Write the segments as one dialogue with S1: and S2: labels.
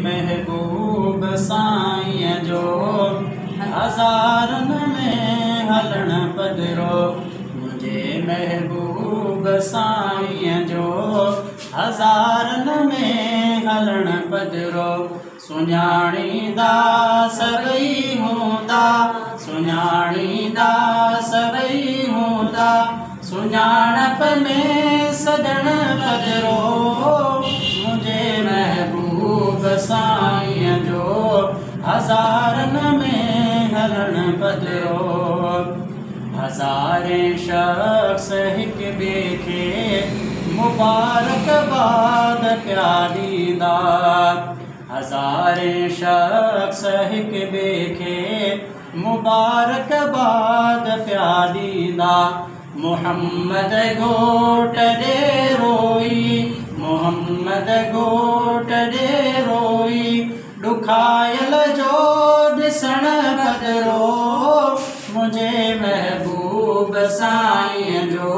S1: महबूब साईं जो हज़ारनि में हलण पधरो। मुंहिंजे महबूब साईं जो हज़ारनि में हलण पधरो। सुञाणींदा सभई हूंदा, सुञाणींदा सभई हूंदा, सुञाणप में सजण पधरो। मुंहिंजे महबूब साईं जो हज़ारनि में हलण पधरो। हज़ारे शख़्स हिक ॿिए खे मुबारकबाद पिया ॾींदा। हज़ारे शख़्स हिक ॿिए खे मुबारकबाद पिया ॾींदा। मोहम्मद घोट ॾे रोई, मोहम्मद घोट ॾे रोई, ॾुखायल जो ॾिसण पधरो। मुंहिंजे महबूब साईं जो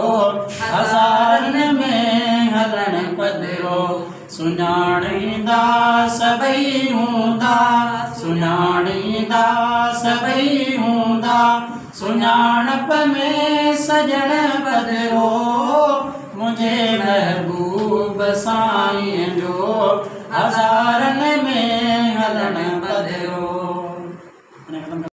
S1: हज़ारनि में हलण पधरो। सुञाणींदा सभई हूंदा, सुञाणींदा सभई हूंदा, सुञाणप में सजण पधरो। मुंहिंजे महबूब साईं जो हज़ारनि में हलण